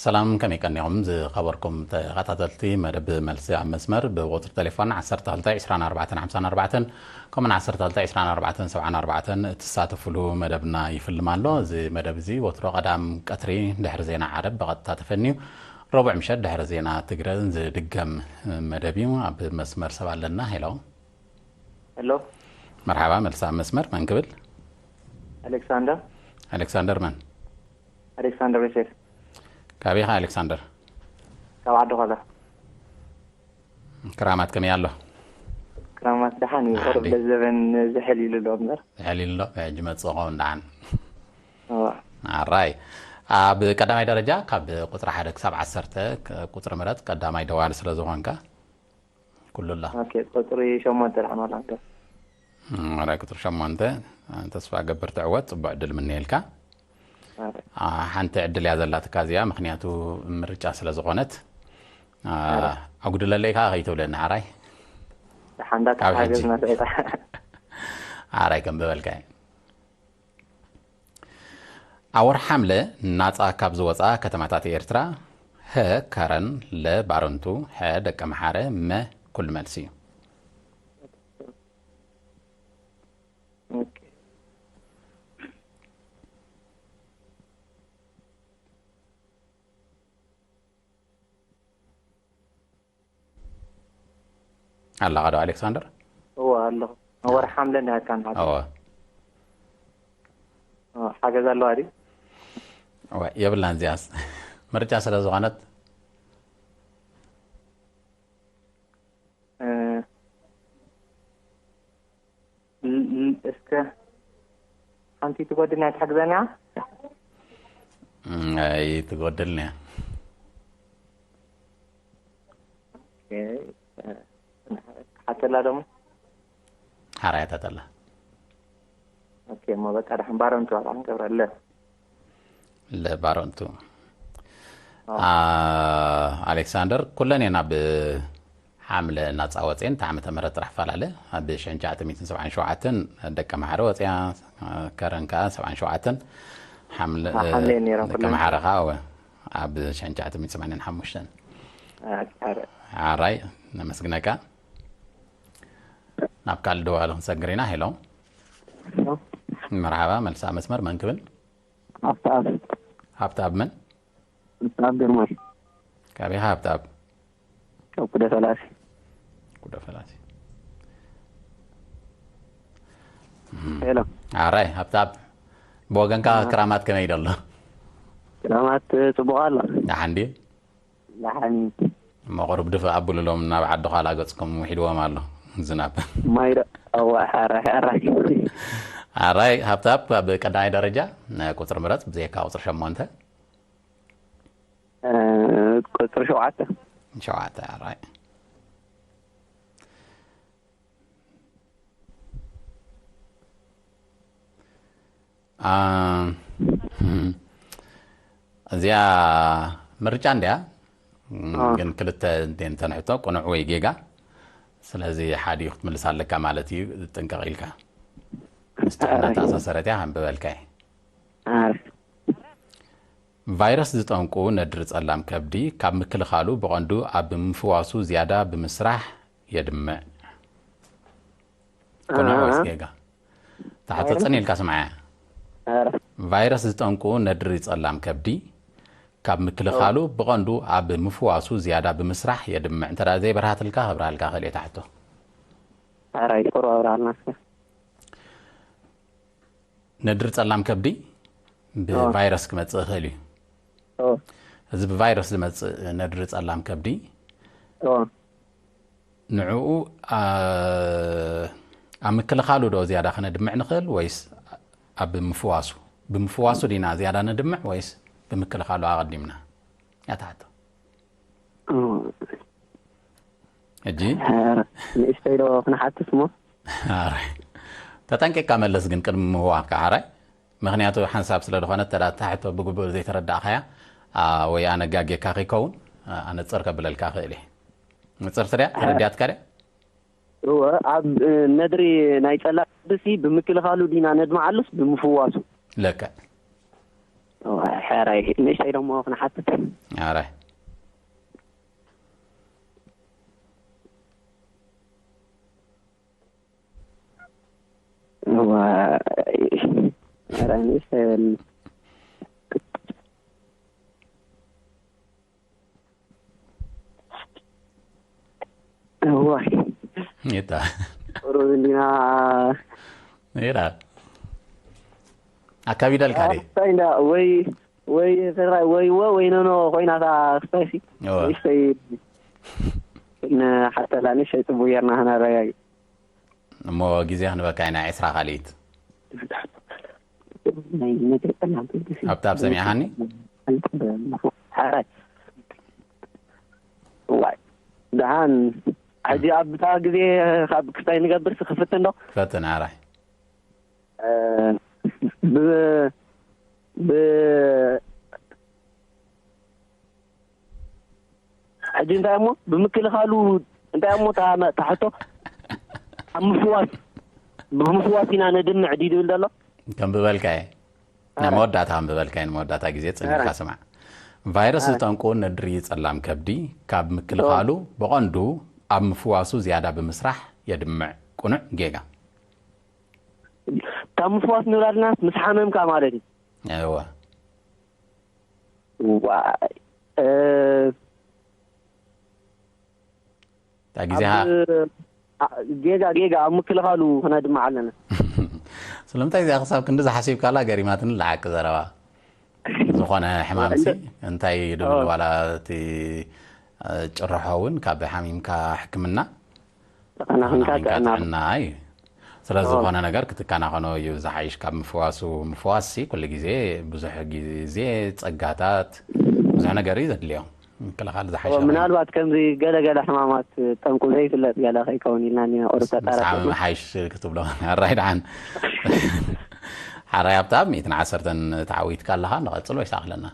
ሰላም፣ ከመይ ቀኒኹም ዝኸበርኩም ተኸታተልቲ መደብ መልሲ ኣብ መስመር? ብቁጽሪ ቴሌፎን ዓሰርተ ክልተ ዕስራን ኣርባዕተን ሓምሳን ኣርባዕተን ከምኡን ዓሰርተ ክልተ ዕስራን ኣርባዕተን ሰብዓን ኣርባዕተን እትሳተፍሉ መደብና ይፍልም ኣሎ። እዚ መደብ እዚ ወትሮ ቀዳም ቀትሪ ድሕሪ ዜና ዓረብ ብቐጥታ ተፈንዩ፣ ረቡዕ ምሸት ድሕሪ ዜና ትግረ ዝድገም መደብ እዩ። ኣብ መስመር ሰብ ኣለና። ሄሎ። ሄሎ። መርሓባ፣ መልሲ ኣብ መስመር። መን ክብል? ኣሌክሳንደር። ኣሌክሳንደር መን? ኣሌክሳንደር ዮሴፍ። ካበይ ኢኻ ኣሌክሳንደር? ካብ ዓዲ ኾላ። ክራማት ከመይ ኣሎ? ክራማት ደሓን እዩ። ደሓን ቁሩብ ድዩ? ለዘበን ዝሕል ኢሉ ኣሎ እምበር። ዝሕል ኢሉ ኣሎ? ሕጂ መጽእ ኸውን ደሓን። እዋ። ኣራይ። ኣብ ቀዳማይ ደረጃ ካብ ቁጽሪ ሓደ ክሳብ ዓሰርተ ቁጽሪ ምረጽ፣ ቀዳማይ ደዋሊ ስለ ዝኾንካ። ኩሉ ኣላ። ኦኬ፣ ቁጽሪ ሸሞንተ ደኣ ማለት። እም፣ ወራይ ቁጽሪ ሸሞንተ፣ ተስፋ ገብር ትዕወት፣ ጽቡቕ ዕድል ምንየልካ። ኣረ። ኣ፣ ሓንቲ ዕድል እያ ዘላትካ እዚኣ፣ ምኽንያቱ ምርጫ ስለ ዝኾነት። ኣ፣ ኣረ። ኣጉድለለይ ከኣ ከይትብለኒ ሓራይ። ደሓን ካብ ሕጂ። እንዳተሓጋገዝና ስዒዳ። ሓራይ ከም ዝበልካ እዩ። ኣብ ወርሒ ሓምለ ናጻ ካብ ዝወጻ ከተማታት ኤርትራ፣ ሀ ከረን፣ ለ ባረንቱ፣ ሐ ደቀምሓረ፣ መ ኩሉ መልሲ እዩ። ኦኬ። ኣለኻ ዶ ኣሌክሳንደር? እወ ኣለኹ። ወርሒ ሓምለ እንዳሃካን ሓቂ። እወ። እወ፣ ሓገዝ ኣለዋ ድዩ? እወ፣ የብላን እዚኣስ። ምርጫ ስለ ዝኾነት። እ፣ ል-፣ ል-፣ እስከ ሓንቲ ትጎድል ናይ ትሕግዘና? እም፣ ኣይ፣ ትጎድልኒ እያ። ኦኬ፣ እ፣ ሓተላ ደሞ? ሓራያታት ኣላ። ኦኬ፣ እሞ በቃ፣ ደሓን ባረንቱ ኣላ ክንገብረለ። ለባሮንቱ። ኣዎ። ኣ፣ ኣሌክሳንደር፣ ኩለን እየን ኣብ ሓምለ ናጻ ወጽኤን፣ እታ ዓመተ ምህረት ጥራሕ ፈላለ። ኣብ ሽሕን ትሽዓተ ሚእትን ሰብዓን ሸውዓተን ደቀምሓረ ወጽያ፣ ከረን ከኣ ሰብዓን ሸውዓተን፣ ሓምለ፣ ኣ፣ ሓምለ እየን ነይረን ኩለን። ደቀምሓረ ከኣ፣ እወ፣ ኣብ ሽሕን ትሽዓተ ሚእትን ሰማንያን ሓሙሽተን። ኣ፣ ኣረ። ሓራይ፣ ነመስግነካ። ናብ ካልእ ደዋሊ ክንሰግር ኢና። ሄሎ። ሄሎ። መርሓባ፣ መልሲ ኣብ መስመር፣ መን ክብል? ሃብተኣብ። ሃብተኣብ መን? ሃብተኣብ ግርማይ። ካበይ ኢኻ ሃብተኣብ? ካብ ኩደ ፈላሲ። ኩደ ፈላሲ። እም። ሄሎ። ኣራይ፣ ሃብተኣብ፣ ብወገንካ ኣዎ። ክራማት ከመይ ደሎ? ክራማት፣ እ፣ ጽቡቕ ኣሎ። ደሓን ድዩ? ደሓን እዩ። እሞ ቁሩብ ድፍእ ኣብሉሎም፣ ናብ ዓዲ ዃላ ገጽኩም ውሒድዎም ኣሎ ዝናብ። ማይ ዶ? እዋ፣ ሓራይ፣ ሓራይ። ኣራይ፣ ሃብተኣብ፣ ኣብ ቀዳማይ ደረጃ፣ እ፣ ቁጽሪ ምረጽ፣ ብዘይካ ቁጽሪ ሸሞንተ። እ፣ ቁጽሪ ሸውዓተ። ሸውዓተ፣ ኣራይ። ኣ፣ እዚኣ ምርጫ እንድያ፣ እ። ግን ክልተ እንተን ሕቶ ቅኑዕ ወይ ጌጋ። ስለዚ ሓዲኡ ክትምልስ ኣለካ ማለት እዩ፣ ጥንቅቕ ኢልካ። ምስ ጥዕና ኣረ። ተኣሳሰረት እያ፣ ከንብበልካ እየ። ኣረ። ቫይረስ ዝጠንቁ ነድሪ ጸላም ከብዲ ካብ ምክልኻሉ ብቐንዱ ኣብ ምፍዋሱ ዝያዳ ብምስራሕ የድምዕ። ቅኑዕ ኣሃ። ወይስ ጌጋ? እታ ሕቶ ቫይረስ? ጽን ኢልካ ስምዓያ። ኣረ። ቫይረስ ዝጠንቁ ነድሪ ጸላም ከብዲ ካብ ምክልኻሉ ኦ። ብቐንዱ ኣብ ምፍዋሱ ዝያዳ ብምስራሕ የድምዕ። እንተ ደኣ ዘይበርሃትልካ፣ ከብርሃልካ ክእል እየ እታ ሕቶ። ኣረ፣ ይቕሩ ኣብርሃልና እስከ። ነድሪ ጸላም ከብዲ ኦ። ብቫይረስ ክመጽእ ይኽእል እዩ። ኦ። እዚ ብቫይረስ ዝመጽእ ነድሪ ጸላም ከብዲ ኦ። ንዕኡ፣ ኣ-፣ ኣብ ምክልኻሉ ዶ ዝያዳ ከነድምዕ ንኽእል ወይስ ኣብ ምፍዋሱ? ብምፍዋሱ ዲና ዝያዳ ነድምዕ ወይስ ብምክልኻሉ ኣቐዲምና? እያ እታ ሕቶ። ኦ። ሕጂ? ኧረ፣ ንእሽተይ ዶ ክንሓትት እሞ? ኣረ፣ ተጠንቂቕካ መልስ ግን ቅድሚ ምውሃብካ ሓራይ። ምኽንያቱ ሓንሳብ ስለ ዝኾነ፣ እንተ ደኣ እታ ሕቶ ብግቡእ ዘይተረዳእካያ፣ ኣ፣ ወይ ኣነ ጋጌካ ከይከውን፣ ኣ፣ ኣነጽር ከብለልካ እኽእል እየ። ንጽርቲ ድያ? ተረዲኣትካ ድያ? እወ፣ ኣብ፣ እ፣ ነድሪ ናይ ጸላም ከብዲ ብምክልኻሉ ዲና ነድምዓሉስ ብምፍዋሱ? ልክዕ። ሕራይ ንእሽተይ ደሞ ክንሓትት። ኣረ እዋ፣ ኧረ ንእሽተይ በል። እዋይ፣ ይታ ቁሩብ እንዲና። ይራ ኣካቢዳ ኣልካ ደ እንታይ እንዳ ወይ ወይ ፈራ ወይ ወ ወይ ኖኖ ኮይና እታ ክስታይ ሲ እወ። ንእሽተይ ንሓተላ ንእሽተይ ጽቡቅ ጌርና ክነረጋግእ። እሞ ግዜ ክንበካ ኢና ዕስራ ካልኢት። ናይ መድረቅ እናንተ ደስ ይላል። ኣብታ ኣብ ሰሚዕኻኒ? ሓራይ። ዋይ። ደሓን። ሕጂ ኣብታ ግዜ ካብ ክስታይ ንገብር ሲ ክፍትን ዶ? ፈትን ሓራይ። እ፣ ብ-፣ ብ-፣ ሕጂ እንታይ እሞ ብምክልኻሉ እንታይ እሞ ታ-፣ ታ ሕቶ ኣብ ምፍዋስ፣ ብምፍዋስ ኢና ነድምዕ ድዩ ዝብል ዘሎ? ከም ብበልካ እየ። ናይ ኣረ። መወዳእታ ከም ብበልካ እየ፣ ንመወዳእታ ግዜ ጸኒሕካ ኣረ። ስማዕ። ቫይረስ ኣረ። ዝጠንቁ ነድሪ ጸላም ከብዲ ካብ ምክልኻሉ ብቐንዱ ኣብ ምፍዋሱ ዝያዳ ብምስራሕ የድምዕ። ቁኑዕ ጌጋ። ካብ ምፍዋስ ንብላድናስ ምስ ሓመምካ ማለት እዩ። እወ። ዋይ። እ፣ እታ ግዜኻ ኣብ፣ አ፣ ጌጋ፣ ጌጋ ኣብ ምክልኻሉ ክነድምዕ ኣለና። ስለምንታይ እዚኣ ክሳብ ክንዲ ዝሓሲብካላ ገሪማትኒ ለዓቂ ዘረባ። ዝኾነ ሕማምሲ እንታይ ድብል ኦ። ዋላ እቲ፣ እ፣ ጭርሖ እውን ካብ ሓሚምካ ሕክምና ተኸናኺንካ ተኸናኺንካ ጥዕና። ጥዕና እዩ። ስለ ኦ። ዝኾነ ነገር ክትከናኸኖ እዩ ዝሓይሽ ካብ ምፍዋሱ። ምፍዋስ ሲ ኩሉ ግዜ ብዙሕ ግዜ ጸጋታት ብዙሕ ነገር እዩ ዘድልዮ። ምክልኻል ዝሓሸ ኦ፣ ኮይኑ። ምናልባት ከምዚ ገለ ገለ ሕማማት ጠንቁ ዘይፍለጥ ገለ ከይከውን ኢልና እኒና ቁሩብ ምስ-፣ ምስ ተጣራጠርና። ዓመመ ሓይሽ ክትብሎ። ኣራይ ደሓን። ሓራይ ኣብታ ኣብ ሚእትን ዓሰርተን ተዓዊትካ ኣለኻ፣ ንቐጽል ወይስ ኣኽለና?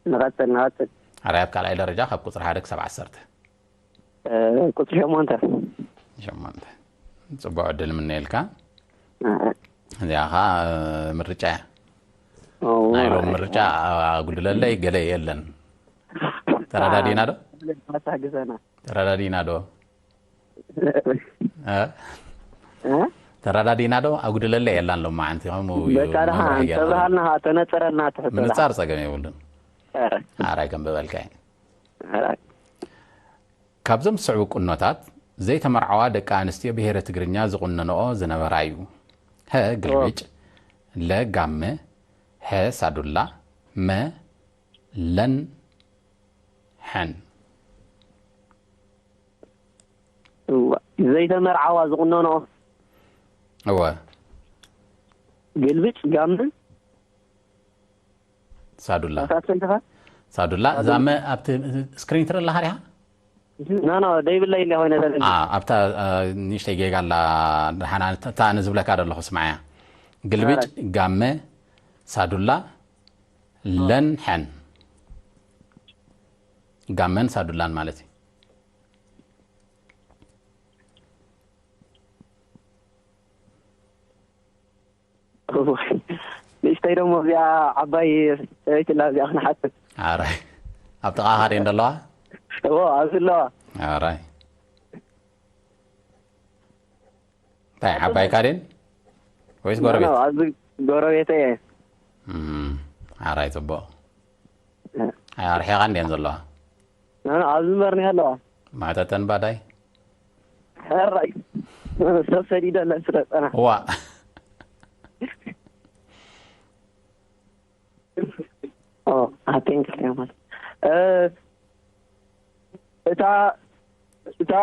ንቐጽል፣ ንቐጽል። ሓራይ ኣብ ካልኣይ ደረጃ ካብ ቁጽሪ ሓደ ክሳብ ዓሰርተ። እ፣ ቁጽሪ ሸሞንተ። ሸሞንተ። ጽቡቕ ዕድል ምነየልካ። እ። እዚኣ ኸኣ፣ እ፣ ምርጫ እያ። እዎ። ናይ ሎም ምርጫ ኣጉድለለይ ገለ የለን። ተረዳዲና ዶ? ኣታ ግዘና። ተረዳዲና ዶ? እ? እ? ተረዳዲና ዶ? ኣጉድለለይ የላን ሎማዓንቲ። ከምኡ እዩ በቃ ደሓን፣ መምርሒ ገይርና። ተብርሃልና፣ ተነጽረልና ትሕቶ ምንጻር ደሓን። ጸገም የብሉን። ኧረ። ሓራይ ከም ዝበልካ እዩ። ኧረ። ካብዞም ዝስዕቡ ቁኖታት ዘይተመርዓዋ ደቂ ኣንስትዮ ብሄረ ትግርኛ ዝቑነንኦ ዝነበራ እዩ። ሀ ግልብጭ፣ ለ ጋመ፣ ሐ ሳዱላ፣ መ ለን ሐን። እዋ፣ ዘይተመርዓዋ ዝቑነንኦ። እወ። ግልብጭ፣ ጋመ። ሳዱላ። ኣሳሰይተኻ? ሳዱላ፣ ሳዱላ። እዛ መ ኣብቲ ስክሪን ትርኢ ኣለኻ ዲኻ? ኖ፣ ኖ፣ ደይብለይ ኢለ ኮይነ ዘለኒ። ኣ፣ ኣብታ፣ እ፣ ንእሽተይ ጌጋ ኣላ፣ ደሓና፣ እታ ኣነ ዝብለካ ዘለኹ ስምዓያ። ግልብጭ፣ ኣረ። ጋመ፣ ሳዱላ፣ ለን፣ ሐን። ጋመን ሳዱላን ማለት እዩ። እዋይ፣ ንእሽተይ ደሞ እዚኣ ዓባይ ሰበይቲ ኣላ፣ እዚኣ ክንሓትት። ኣረ፣ ኣብ ጥቓኻ ድየን ዘለዋ? እዎ፣ ኣብዚ ኣለዋ። ኣረ። እንታይ፣ ዓባይካ ድየን? ወይስ ኖ፣ ኖ፣ ጎረቤት? ኣብዚ ጎረቤተይ እየ። እም፣ ኣራይ፣ ጽቡቕ። እ። ኣይ፣ ኣርሒቓ እንድየን ዘለዋ? ኖ፣ ኖ፣ ኣብዚ እምበር እኒኣ ኣለዋ። ማዕጠጠን ባዳይ? ሕራይ። ሰብ ሰዲደለን ስለ ጸናሕ። ዋ። ኦ፣ ኣቴን ክልተ ማለት። እ፣ እታ፣ እታ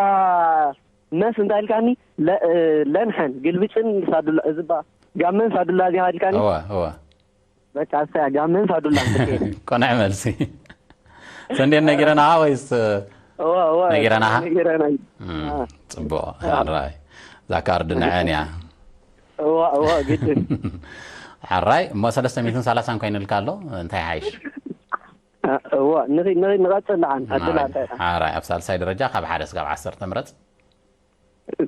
መስ እንታይ ኢልካኒ? ለ-፣ እ፣ ለንሐን፣ ግልብጭን ሳዱላ፣ እዚ ባ-፣ ጋመን ሳዱላ እዚኣ ኢልካኒ? እወ፣ እወ። በቃ፣ እሳ እያ፣ ጋመን ሳዱላን ትከየድ። ቆንዐ መልሲ። ሰንዴን ነጊረናኻ ወይስ? እወ፣ እወ፣ ነጊረናኻ? ነጊረና። እም፣ አ። ጽቡቕ። አ። ኣራይ። እዛ ካርድ ንዐን እያ። እወ፣ እወ፣ ግድን። ሓራይ፣ እሞ ሰለስተ ሚእትን ሰላሳን ኮይኑልካ ኣሎ፣ እንታይ ሓይሽ? አ፣ እወ፣ ንኺድ፣ ንኺድ፣ ንቐጽል ደሓን። ዕድል ኣታ ኢኻ። ሓራይ፣ ኣብ ሳልሳይ ደረጃ ካብ ሓደ እስካብ ዓሰርተ ምረጽ።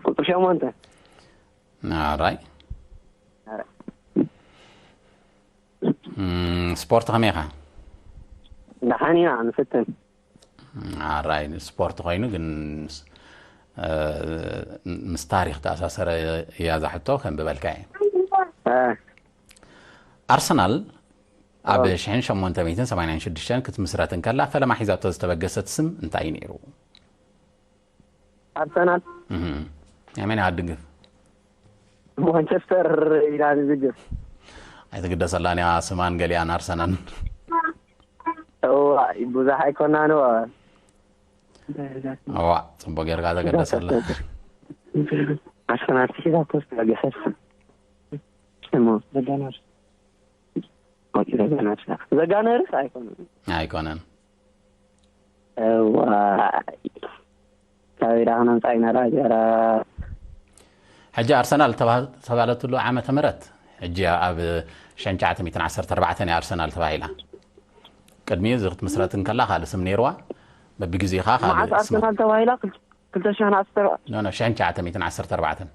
ቁጽሪ ሸሞንተ። ኣራይ። ኣራይ። እም፣ ስፖርት ከመይ ኢኻ? ደሓን ኢና ንፍትን። ኣራይ፣ ስፖርት ኮይኑ ግን፣ እ፣ ምስ ታሪኽ ተኣሳሰረ እያ እዛ ሕቶ። ከም ዝበልካ እየ። እ፣ ኣርሰናል ኣብ ሽሕን ሸሞንተ ሚእትን ሰማንያን ሽዱሽተን ክትምስረት እንከላ ፈለማ ሒዛቶ ዝተበገሰት ስም እንታይ እዩ ነይሩ? ኣርሰናል እህ፣ ናይ መን እያ ትድግፍ? ማንቸስተር ኢና ንዝግብ። ኣይትግደሰላን እያ ስማን ገሊኣን ኣርሰናል። እዋ ብዙሕ ኣይኮናን እዋ። እዋ፣ ጽቡቅ ጌርካ ተገደሰላ። ኣርሰናል ሒዛቶ ዝተበገሰት ስም እሞ ዘጋነር ዘጋነርስ ኣይኮነን። ኣይኮነን። እዋ ካበይ ዳ ክነምፃ ኢና ዳ ገራ ሕጂ ኣርሰናል ተባ-፣ ተባለትሉ ዓመተ ምህረት ሕጂ ኣብ ሽሕን ትሽዓተ ሚእትን ዓሰርተ ኣርባዕተን እያ ኣርሰናል ተባሂላ። ቅድሚኡ እዚ ክትምስረት እንከላ ካልእ ስም ነይርዋ። በብግዜኻ ካልእ መዓስ ስም ኣርሰናል ተባሂላ ክልተ ሽሕን ዓሰርተ ኣርባዕተ ኖ፣ ኖ፣ ሽሕን ትሽዓተ ሚእትን ዓሰርተ ኣርባዕተን።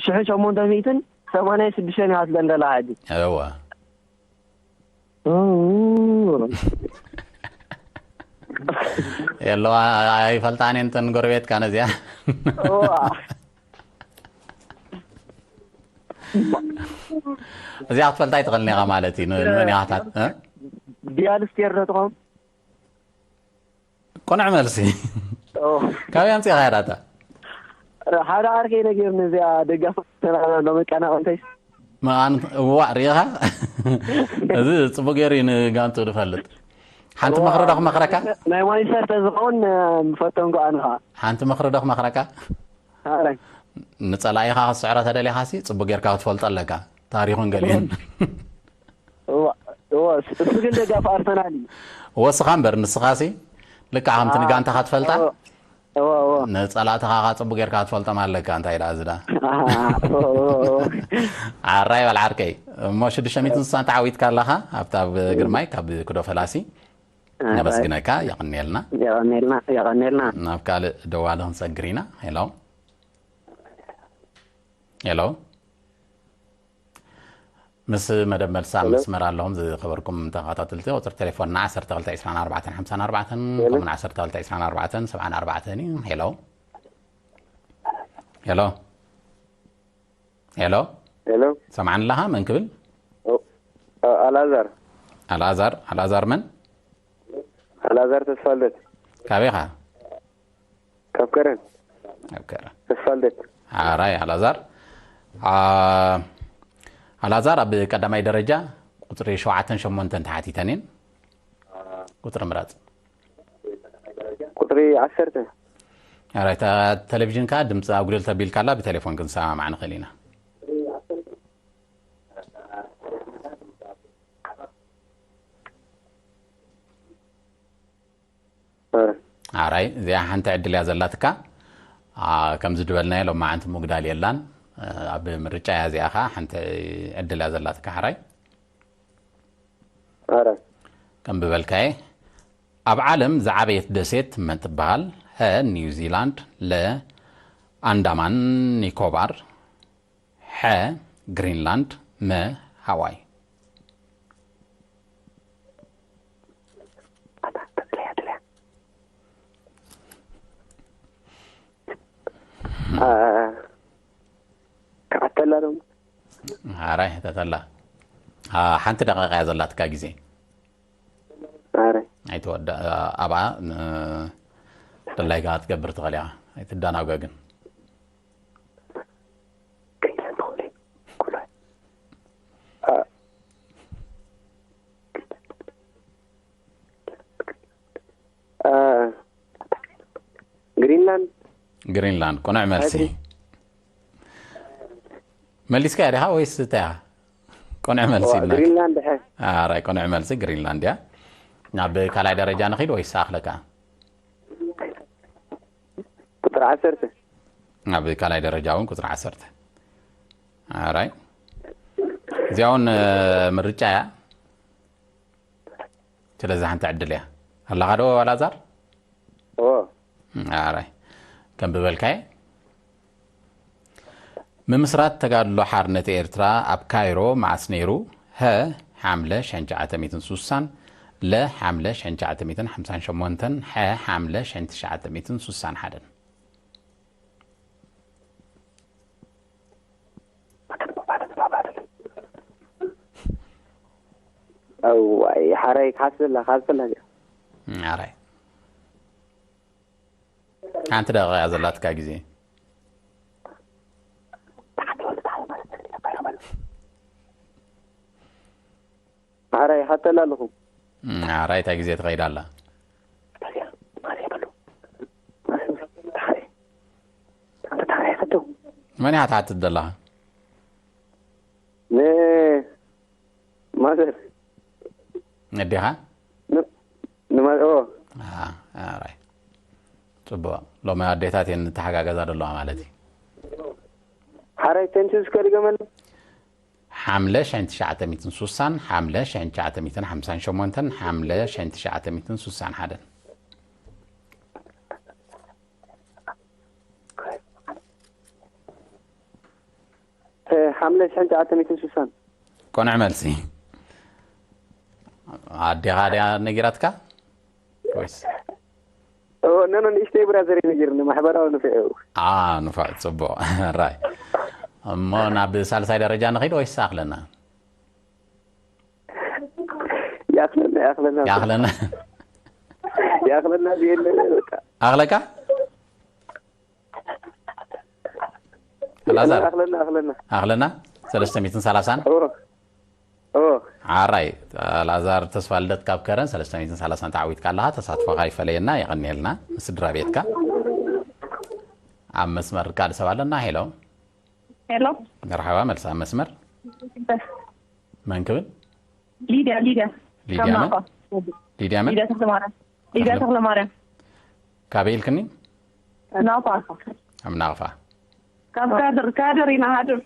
ሽሕን ሸሞንተ ሚእትን ሰማንያን ሽዱሽተን እያ ትለንደላ ሕጂ። እወ። የለዋ፣ ኣይፈልጣን እየን እተን ጎረቤትካ ነዚኣ። እዋ። እዚኣ ክትፈልጣ ኣይትኽእልን ኢኻ ማለት እዩ። ን-፣ ንመን ኢኻ ታት-፣ እ? ዲያል ስቴር ዶ ትኸውን? ቅኑዕ መልሲ። ኦ። ካበይ ኣምጺእኻ እያ ዳታ? ሓደ ዓርከይ ነጊርኒ እዚኣ ደጋፊ ተላላ ሎሚ ቀናቕንተይ። መቓን-፣ እዋእ፣ ርኢኻ? እዚ ጽቡቅ ገይሩ እዩ ንጋንቱ ዝፈልጥ። ሓንቲ ምኽሪ ዶ ክመኽረካ? ናይ ማንቸስተር ተዝኸውን ምፈተንኩ ኣነ ኸዓ። ሓንቲ ምኽሪ ዶ ክመኽረካ? ኣረይ። ንጸላኢኻ ክትስዕሮ ተደሊኻሲ ጽቡቅ ጌርካ ክትፈልጦ ኣለካ። ታሪኹን ገሊኡን። እዋ፣ እዋ፣ እሱ ግን ደጋፊ ኣርሰናል እዩ። ወስኻ እምበር ንስኻሲ ልክዕ ከምቲ ንጋንታኻ ትፈልጣ እዋ፣ እዋ፣ እዋ። ንጸላእትኻ ኸዓ ጽቡቅ ጌርካ ክትፈልጦም ኣለካ። እንታይ ደኣ እዚ ደኣ። እዋ፣ እዋ፣ እዋ። ዓራይ በል ዓርከይ። እሞ ሽዱሽተ ሚእትን ስሳን ተዓዊትካ ኣለኻ ኣብታ ኣብ ግርማይ ካብ ክዶ ፈላሲ። ነመስግነካ፣ የቐንየልና። የቐንየልና፣ የቐንየልና። ናብ ካልእ ደዋሊ ክንሰግር ኢና። ሄሎ። ሄሎ። ምስ መደብ መልሲ ኣብ መስመር ኣለኹም ዝኸበርኩም ተኸታተልቲ። ቁጽሪ ቴሌፎንና ዓሰርተ ክልተ ዕስራን ኣርባዕተን ሓምሳን ኣርባዕተን፣ ከምኡውን ዓሰርተ ክልተ ዕስራን ኣርባዕተን ሰብዓን ኣርባዕተን እዩ። ሄሎ። ሄሎ። ሄሎ። ሄሎ። ሰምዓኒ ኣለኻ? መን ክብል? ኦ፣ ኣ-፣ ኣልኣዛር። ኣልኣዛር፣ ኣልኣዛር መን? ኣልኣዛር ተስፋልደት። ካበይ ኢኻ? ካብ ከረን። ካብ ከረን። ተስፋልደት። ኣራይ ኣልኣዛር። ኣ-፣ ኣልኣዛር ኣብ ቀዳማይ ደረጃ ቁጽሪ ሸውዓተን ሸሞንተን ተሓቲተን እየን። ቁጽሪ ምረጽ። ቁጽሪ ዓሰርተ። ኣራይ፣ እታ ቴሌቪዥንካ ድምፂ ኣጉደል ተቢልካላ፣ ብቴሌፎን ክንሰማማዕ ንኽእል ኢና። ኣረ። ኣራይ፣ እዚኣ ሓንቲ ዕድል እያ ዘላትካ። ኣ፣ ከምዚ ዝበልናዮ ሎማዓንቲ ምጉዳል የላን። እ፣ ኣብ ምርጫ እያ እዚኣ ኸዓ ሓንቲ ዕድል እያ ዘላትካ። ሓራይ። ኣረ። ከም ዝበልካየ፣ ኣብ ዓለም ዝዓበየት ደሴት መን ትበሃል? ሀ፣ ኒውዚላንድ፣ ለ፣ ኣንዳማን ኒኮባር፣ ሐ፣ ግሪንላንድ፣ መ፣ ሃዋይ። ኣ፣ ክሓተላ ዶ? ሓራይ ሕተተላ። ኣ፣ ሓንቲ ደቂቃ እያ ዘላትካ ግዜ። ኣረ። ኣይትወዳ-፣ ኣብኣ ን-፣ ድላይካ ክትገብር ትኽእል ኢኻ። ኣይትደናጎ ግን። ኣ፣ ኣ፣ ግሪንላንድ። ግሪንላንድ፣ ቅኑዕ መልሲ። ኣድሪ። መሊስካ ዲኻ ወይስ እንታይ እያ? ቅኑዕ መልሲ ዋ፣ ኢልና። ግሪንላንድ፣ ሐ። ኣራይ፣ ቅኑዕ መልሲ ግሪንላንድ እያ። ናብ ካልኣይ ደረጃ ንኺድ ወይስ ኣኽለካ? ቁጽሪ ዓሰርተ። ናብ ካልኣይ ደረጃ እውን ቁጽሪ ዓሰርተ። ኣራይ። እዚኣ እውን፣ እ፣ ምርጫ እያ። ስለዚ ሓንቲ ዕድል እያ። ኣለኻ ዶ ኣልኣዛር? ኦ። ኣራይ። ከም ዝበልካየ፣ ምምስራት ተጋድሎ ሓርነት ኤርትራ ኣብ ካይሮ መዓስ ነይሩ? ሀ፣ ሓምለ ሽሕን ትሽዓተ ሚእትን ስሳን፣ ለ፣ ሓምለ ሽሕን ትሽዓተ ሚእትን ሓምሳን ሸሞንተን፣ ሐ፣ ሓምለ ሽሕን ትሽዓተ ሚእትን ስሳን ሓደን። እዋይ ሓራይ ክሓስበላ ክሓስበላ እዚኣ ሓራይ ሓንቲ ደቂቃ እያ ዘላትካ ግዜ። ሓራይ ሓተላ ኣለኹ ሓራይ እታ ግዜ ትኸይድ ኣላ። መን እያ ትሓትት ዘለኻ? ማዘር ነዲኻ? ንማኦ ራይ ጽቡቕ። ሎሚ ኣዴታት እየን ንተሓጋገዛ ዘለዋ ማለት እዩ። ሓራይ ተንሱ እስከ ድገመኒ። ሓምለ ሽሕን ትሽዓተ ሚእትን ስሳን፣ ሓምለ ሽሕን ትሽዓተ ሚእትን ሓምሳን ሸሞንተን፣ ሓምለ ሽሕን ትሽዓተ ሚእትን ስሳን ሓደን። ሓምለ ሽሕን ትሽዓተ ሚእትን ስሳን ቆንዕ መልሲ። ኣዴኻ ድያ ነጊራትካ ወይስ? ነኖ ንእሽተይ ብራዘር ነጊርኒ ማሕበራዊ ንፍዕ አ ንፋዕ ጽቡቕ ራይ። እሞ ናብ ሳልሳይ ደረጃ ንኸይድ ወይስ ኣኽለና? ይኣኽለና ይኣኽለና ይኣኽለና ይኣኽለና ብየለ በቃ ኣኽለካ ኣላዛር ኣኽለና ኣኽለና ኣኽለና ሰለስተ ሚእትን ሰላሳን ኦ ኦ ዓራይ ኣላዛር ተስፋ ልደት ካብ ከረን ሰለስተ ሚእትን ሰላሳን ተዓዊትካ ኣለኻ። ተሳትፎኻ ይፈለየና የቐንየልና ምስ ስድራ ቤትካ። ኣብ መስመር ካልእ ሰብ ኣለና። ሄሎ ሄሎ መርሓባ መልሲ ኣብ መስመር መን ክብል? ሊድያ ሊድያ ሊድያ መን? ሊድያ መን? ሊድያ ተክለማርያም ሊድያ ተክለማርያም ካበይ ኢልክኒ? ናውፋ ኣብ ናቕፋ ካብ ካድር ካድር ኢና ሃድር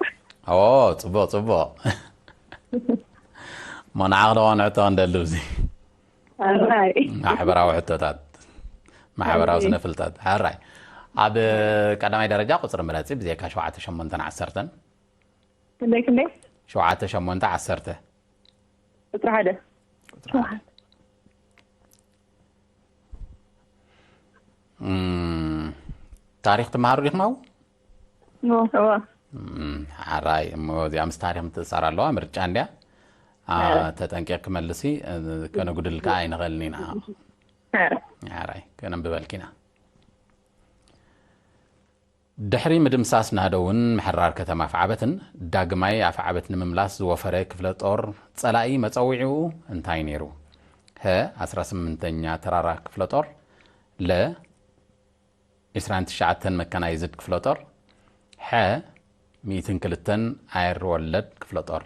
ኦ ጽቡቕ ጽቡቕ። ሞናዓ ክለዋን ሕቶ እንደሉ እዚ ኣራይ ማሕበራዊ ሕቶታት ማሕበራዊ ስነ ፍልጠት ሕራይ። ኣብ ቀዳማይ ደረጃ ቁፅሪ ምረፂ ብዜካ ሸውዓተ ሸሞንተን ዓሰርተን ክንደይ ክንደይ ሸውዓተ ሸሞንተ ዓሰርተ ቁፅሪ ሓደ ታሪክ ትመሃሩ ዲኹም? እዋ ሓራይ እሞ እዚኣ ምስ ታሪክ ምትእሳር ኣለዋ ምርጫ እንድያ። ተጠንቂቕ ክመልሲ ከነጉድል ከዓ ኣይንኽእልን ኢና። ሓራይ ከነንብበልኪ ኢና። ድሕሪ ምድምሳስ ናህደውን ምሕራር ከተማ ኣፍዓበትን ዳግማይ ኣፍዓበት ንምምላስ ዝወፈረ ክፍለ ጦር ጸላኢ መጸዊዒኡ እንታይ ነይሩ? ሀ፣ ዓሰርተ ስምንተኛ ተራራ ክፍለ ጦር፣ ለ፣ ዕስራን ትሽዓተን መካናይዝድ ክፍለ ጦር፣ ሐ፣ ሚእትን ክልተን ኣየር ወለድ ክፍለ ጦር።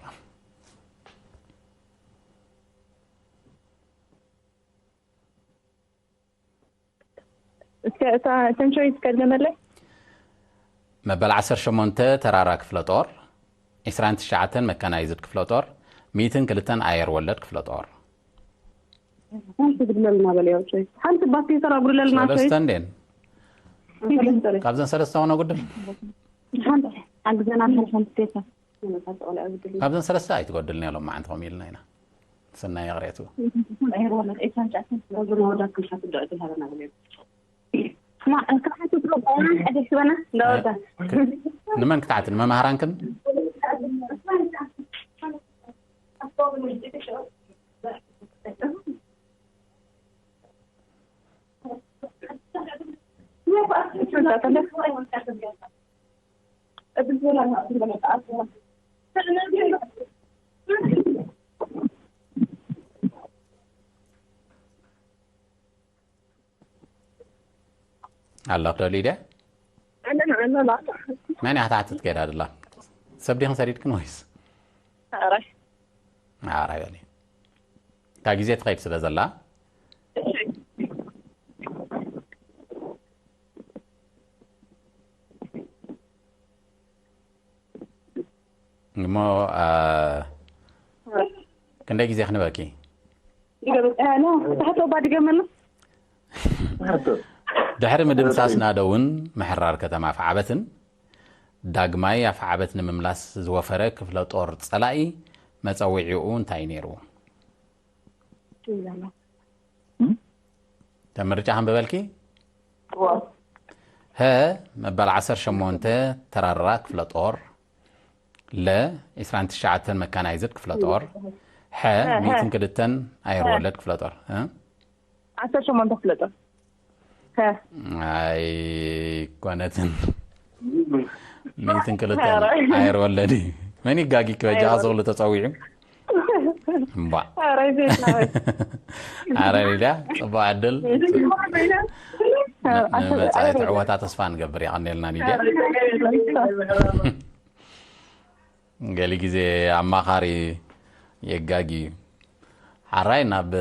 እስከ እታ ተንሸዊት ከድገመለይ መበል ዓሰርተ ሸሞንተ ተራራ ክፍለ ጦር፣ ዕስራን ትሽዓተን መካናይዝድ ክፍለ ጦር፣ ሚእትን ክልተን ኣየር ወለድ ክፍለ ጦር። ሓንቲ ግድለልና በል ያው ቾይ ሓንቲ ባስኬተር ኣጉድለልና ቾይ ሰለስተ እንዴን ካብዘን ሰለስተ ሆነ ጉድል ሓንቲ ኣግዘና ሓንቲ ሴታ ካብዘን ሰለስተ ኣይትጎድልን እዮም። መዓንቲ ከም ኢልና ኢና ሰናይ ይቕሬቱ ንመን ክትሓቲ ንመምሃራንክን ኣለኽ ዶ ሊድያ? ኣለና ኣለና መን እያ ክትሓትት ከይዳ ደላ? ሰብ ዲኽን ሰዲድክን ወይስ? ኣራይ ኣራይ በሊ። እታ ግዜ ትኸይድ ስለ ዘላ እሞ አ፣ ክንደይ ግዜ ክንበኪ? ታሕቶ ባድገመሉ ድሕሪ ምድምሳስ ናደውን ምሕራር ከተማ ኣፍዓበትን ዳግማይ ኣፍዓበት ንምምላስ ዝወፈረ ክፍለ ጦር ጸላኢ መጸውዒኡ እንታይ ነይሩ? ተምርጫ ከንብበልኪ። ሀ፣ መበል ዓሰርተ ሸሞንተ ተራራ ክፍለ ጦር። ለ፣ ዕስራን ትሽዓተን መካናይዝድ ክፍለ ጦር። ሐ፣ ሚእትን ክልተን ኣየር ወለድ ክፍለ ጦር። እ? ዓሰርተ ሸሞንተ ክፍለ ጦር። ኣይኮነትን። ሚእትን ክልተን ኣየር ወለድ እዩ። መን ይጋጊ ክበጃ ዝብሉ ተጸዊዑ። እምባ። ኣረ ሊዳ፣ ጽቡቅ ዕድል። ንመጻኢ ትዕወታ ተስፋ ንገብር። የቐንየልና ሊድያ። ገሊ ግዜ ኣማኻሪ የጋጊ እዩ። ሓራይ ናብ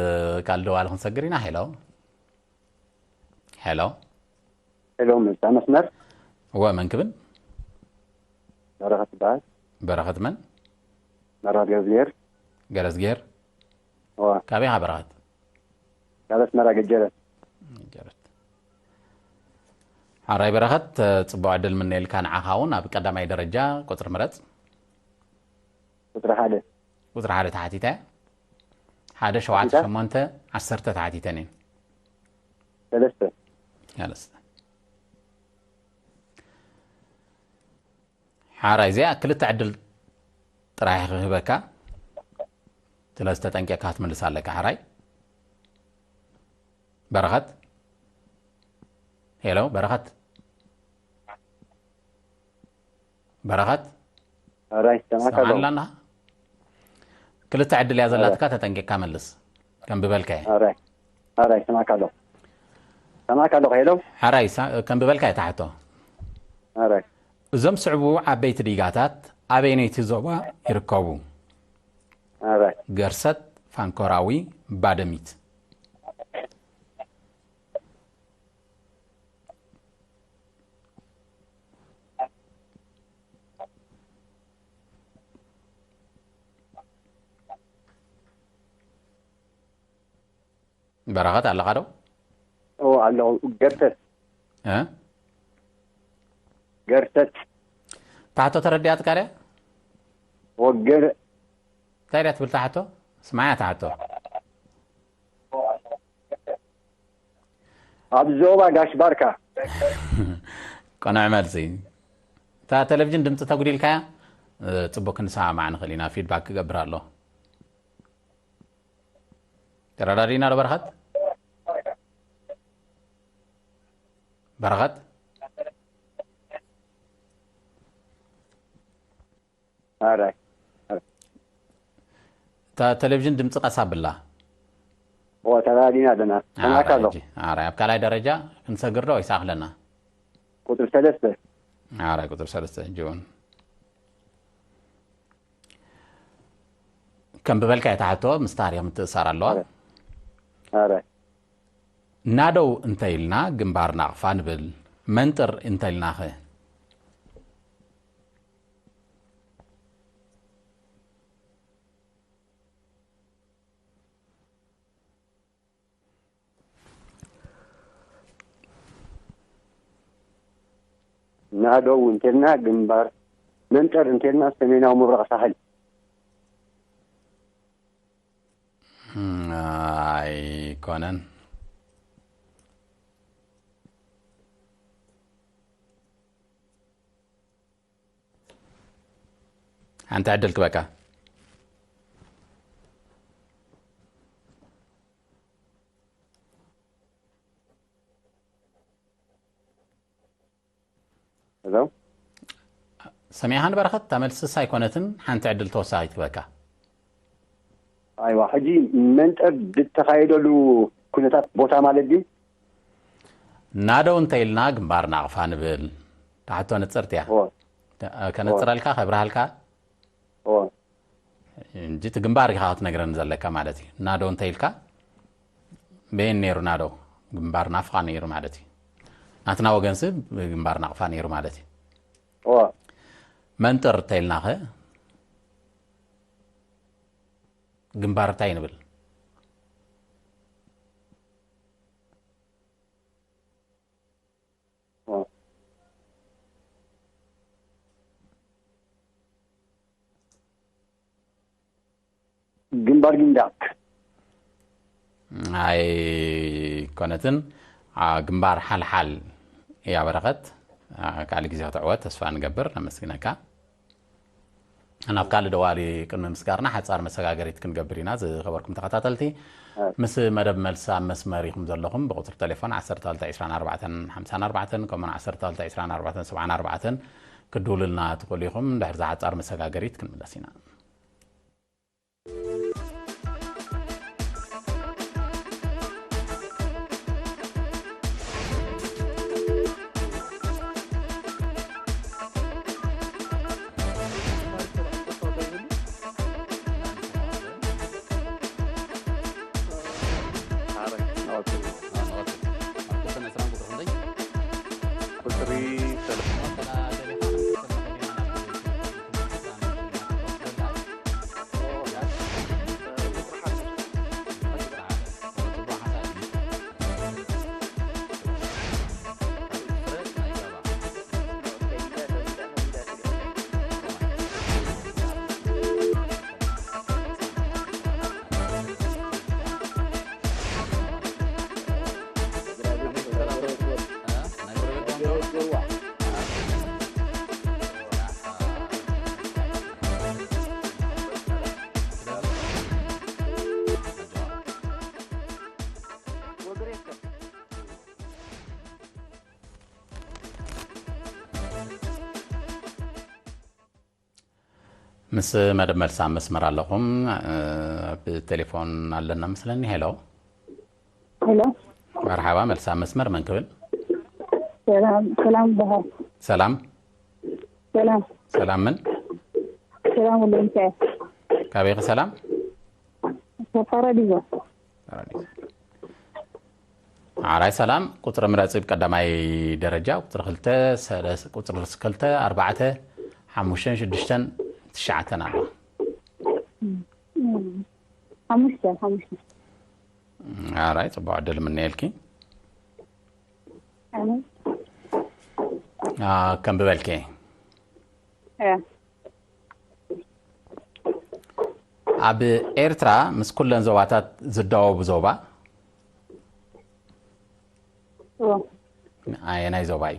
ካልእ ደዋል ክንሰግር ኢና። ሄሎ። ሄሎ። ሄሎ፣ መጻ መስመር። እወ፣ መን ክብል? በረኸት ይበሃል። በረኸት መን? በረኸት ገዝጌር። ገረዝጌር። እወ። ካበይ ኢኻ በረኸት? ካብ ኣስመራ ገጀረት። ገጀረት። ሓራይ በረኸት፣ ጽቡቕ ዕድል ምነየልካ። ንዓኻ እውን ኣብ ቀዳማይ ደረጃ ቁጽሪ ምረጽ። ቁጽሪ ሓደ። ቁጽሪ ሓደ ተሓቲተ። ሓደ፣ ሸውዓተ፣ ሸሞንተ፣ ዓሰርተ ተሓቲተን እየን። ሰለስተ። ሰለስተ። ሓራይ እዚኣ ክልተ ዕድል ጥራሕ ክህበካ። ስለዚ ተጠንቂቕካ ክትምልስ ኣለካ። ሓራይ በረኸት። ሄሎ በረኸት። በረኸት። ኣራይ ሰማዕካ ሰማዕና ኣለና። ክልተ ዕድል እያ ዘላትካ፣ ተጠንቂቕካ መልስ። ከም ብበልካየ። ኣራይ ኣራይ ሰማዕካ ኣለኹ። ሰማዕካ ኣለኹ። ሄሎ ሓራይ ሳ- ከም ብበልካየ ታሕቶ። ኣራይ እዞም ስዕቡ ዓበይቲ ዲጋታት ኣበይነይቲ ዞባ ይርከቡ? ኣራይ ገርሰት፣ ፋንኮራዊ፣ ባደሚት። በረኸት ኣለኻ ዶ? ኦ ኣለኹ። ገርሰት እ? ገርሰት ታሕቶ ተረዲኣትካ ድያ? ወገር እንታይ ድያ ትብል ታሕቶ? ስማያ ታሕቶ። ኣብ ዞባ ጋሽ ባርካ። ቅኑዕ መልሲ። እታ ቴሌቪዥን ድምፂ ተጉዲልካያ? እ፣ ፅቡቅ ክንሰማማዕ ንኽእል ኢና። ፊድባክ ክገብር ኣሎ። ተረዳዲና ዶ በረኸት? በረኸት? ኣራይ እታ ቴሌቪዥን ድምፂ ቀስ ኣብላ። ኦ ተረዳዲና ኣለና። ሰማዕካ ኣለኹ። ሕጂ፣ ኣራይ ኣብ ካልኣይ ደረጃ ክንሰግር ዶ ወይስ ኣኽለና? ቁፅሪ ሰለስተ ኣራይ ቁፅሪ ሰለስተ ሕጂ እውን ከም ብበልካ እታ ሕቶ ምስ ታሪኽ ምትእሳር ኣለዋ። ኣራይ ናደው እንተኢልና ግንባር ናቕፋ ንብል፣ መንጥር እንተኢልናኸ? ናደው እንተልና ግንባር መንጠር እንተልና ሰሜናዊ ምብራቕ ሳሕል። ኣይኮነን። ሓንቲ ዕድል ክበካ። ሄሎ ሰሚዕኻን በረኸት? እታ መልስስ ኣይኮነትን፣ ሓንቲ ዕድል ተወሳኺት ክበካ። ኣይዋ ሕጂ መንጠር ዝተኻየደሉ ኩነታት ቦታ ማለት ድዩ? ናደው እንተ ኢልና ግንባር ናቕፋ ንብል። ታሕቶ ንጽርቲ እያ። ኦ ከነጽረልካ ከብርሃልካ ኦ እንጂ እቲ ግንባር ኢኻ ክትነግረኒ ዘለካ ማለት እዩ። ናደው እንተ ኢልካ በየን ነይሩ ናደው? ግንባር ናፍቓ ነይሩ ማለት እዩ። ናትና ወገንሲ ግንባር ናቕፋ ነይሩ ማለት እዩ። ኦ መንጥር እንተ ኢልናኸ ግንባር እንታይ ንብል? ኦ ሊንዳክ ኣይኮነትን። ግንባር ሓልሓል እያ በረኸት። ካልእ ግዜ ክትዕወት ተስፋ ንገብር። ነመስግነካ። ናብ ካልእ ደዋሊ ቅድሚ ምስጋርና ሓጻር መሰጋገሪት ክንገብር ኢና። ዝኸበርኩም ተኸታተልቲ፣ ምስ መደብ መልሲ ኣብ መስመር ኢኹም ዘለኹም። ብቁጽሪ ቴሌፎን ዓሰርተ ክልተ ዕስራን ኣርባዕተን ሓምሳን ኣርባዕተን ከምኡን ዓሰርተ ክልተ ዕስራን ኣርባዕተን ሰብዓን ኣርባዕተን ክድውሉልና ትኽእሉ ኢኹም። ድሕሪ እዛ ሓጻር መሰጋገሪት ክንምለስ ኢና። ምስ መደብ መልሲ ኣብ መስመር ኣለኹም። ብቴሌፎን ኣለና መስለኒ። ሄሎ። ሄሎ። መርሓባ፣ መልሲ ኣብ መስመር። መን ክብል? ሰላም ሰላም። በሃር ሰላም። ሰላም። ሰላም ምን? ሰላም ወልደሚካኤል። ካበይ ኢኺ? ሰላም። ፓራዲዞ። ኣራይ ሰላም። ቁጽሪ ምረጽ። ብ ቀዳማይ ደረጃ ቁጽሪ ክልተ፣ ሰለስ- ቁጽሪ ክልተ፣ ኣርባዕተ፣ ሓሙሽተን ሽዱሽተን ትሽዓተን ኣሎ። ሓሙሽተ ሓሙሽተ። ኣራይ፣ ጽቡቕ ዕድል ምነየልኪ። ኣነ አ፣ ከም ብበልኪ። እ ኣብ ኤርትራ ምስ ኩለን ዞባታት ዝዳወቡ ዞባ ኦ ኣየናይ ዞባ እዩ?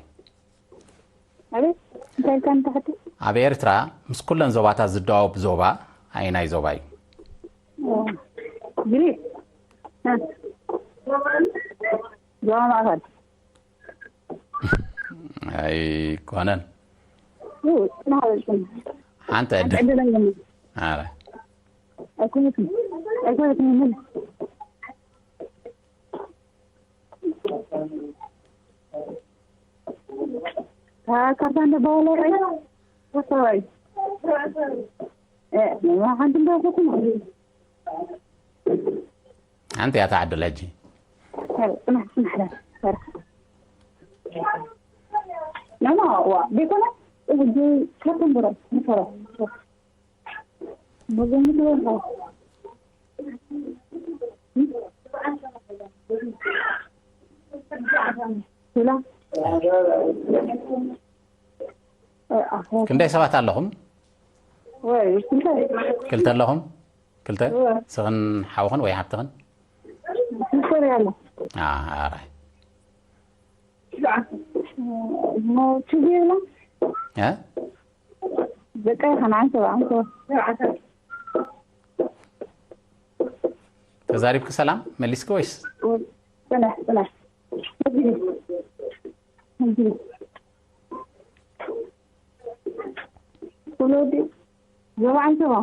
ኣቤት እንታይ ኢልካ ንታሕቲ? ኣብ ኤርትራ ምስ ኩለን ዞባታት ዝዳወብ ዞባ ኣየናይ ዞባ እዩ? ኦ ግሪክ እ ዞባ ማእኸል። ኣይኮነን። ኡ ናበልኩም ሓንቲ ዕድል። ዕድለኛ ኣረ ኣይኮነትን ኣይኮነትን ምን ካርታ እንደ ባለ ወሰባይ ሓንቲ እንዳፈኩም ሓንቲ እያ ትዓድል ሕጂ። ጽናሕ ጽናሕ ሰርሕ ናና ዋ ቤኮና እጅ ከተንብረ ንፈረ ክንደይ ሰባት ኣለኹም? ክልተ ኣለኹም? ክልተ? ስኽን ሓውኽን ወይ ሓብትኽን? ኣራይ። ችግር የለም። እ? በቃ ከነዓን ሰብዓ ተዛሪብኪ ሰላም መሊስኪ ወይስ? ጽናሕ ጽናሕ ወለዲ ዘብዓ ሰብዓ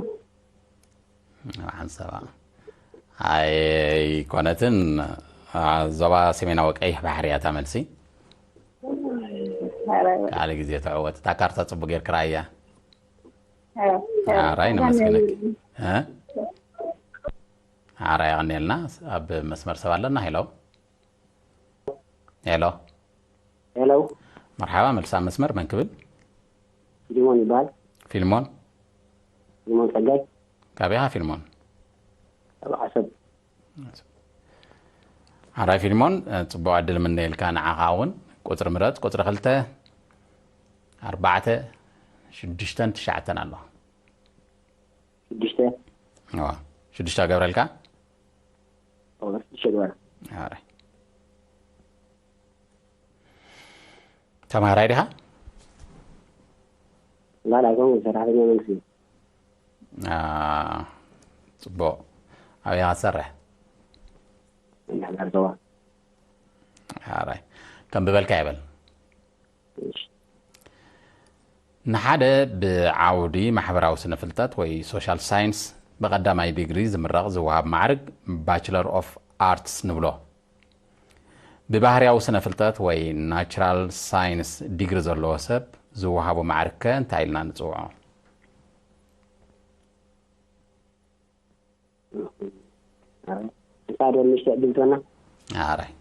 ዘብዓ ሰብዓ ኣይኮነትን። ዞባ ሰሜናዊ ቀይሕ ባሕሪ እያ እታ መልሲ። ካልእ ግዜ ተዕወት። እታ ካርታ ጽቡቅ ጌርኪ ረኣያ። ኣራይ ነመስግነኪ። እ? ኣራይ የቐንየልና። ኣብ መስመር ሰብ ኣለና። ሄሎ ሄሎ። ሄሎ መርሓባ፣ መልሳ መስመር መን ክብል? ፊልሞን ይበሃል። ፊልሞን። ፊልሞን ጸጋይ። ካበይ ኢኻ ፊልሞን? ኣብ ዓሰብ። ኣራይ ፊልሞን፣ ጽቡቕ ዕድል ምነየልካ። ንዓኻ እውን ቁጽሪ ምረጽ። ቁጽሪ ክልተ፣ ኣርባዕተ፣ ሽዱሽተን ትሽዓተን ኣሎ። ሽዱሽተ። እዋ። ሽዱሽተ ገብረልካ። ሸግባር ኣረ። ተማሃራይ ዲኻ? ላላ ከምኡ ሰራሕተኛ መንግስቲ። ኣ፣ ጽቡቕ። ኣበይ ኢኻ ትሰርሕ? እንዳሕዳር ዞባ። ኣራይ። ከም ብበልካ ይበል። ንሓደ ብዓውዲ ማሕበራዊ ስነ ፍልጠት ወይ ሶሻል ሳይንስ ብቐዳማይ ዲግሪ ዝምረቕ ዝወሃብ ማዕርግ ባችለር ኦፍ ኣርትስ ንብሎ። ብባህርያዊ ስነ ፍልጠት ወይ ናቹራል ሳይንስ ዲግሪ ዘለዎ ሰብ ዝወሃቦ ማዕርግ ከ እንታይ ኢልና ንጽውዖ? ሳዶ ምሽተ ዕድል ትበና። ኣራይ።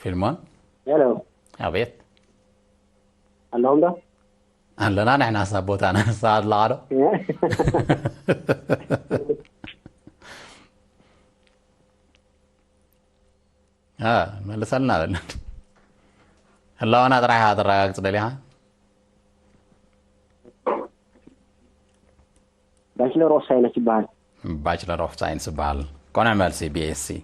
ፊልሞን። ሄሎ። ኣቤት። ኣለኹም ዶ? ኣለና ንሕናስ ኣብ ቦታና። ንስኻ ኣለኻ ዶ? እ፣ መልሰልና በል። ህላወና ጥራሕ ኢኻ ተረጋግጽ ደሊኻ? ባችለር ኦፍ ሳይንስ ይበሃል። ባችለር ኦፍ ሳይንስ ይበሃል። ቆንዕ መልሲ፣ ቢ ኤስ ሲ።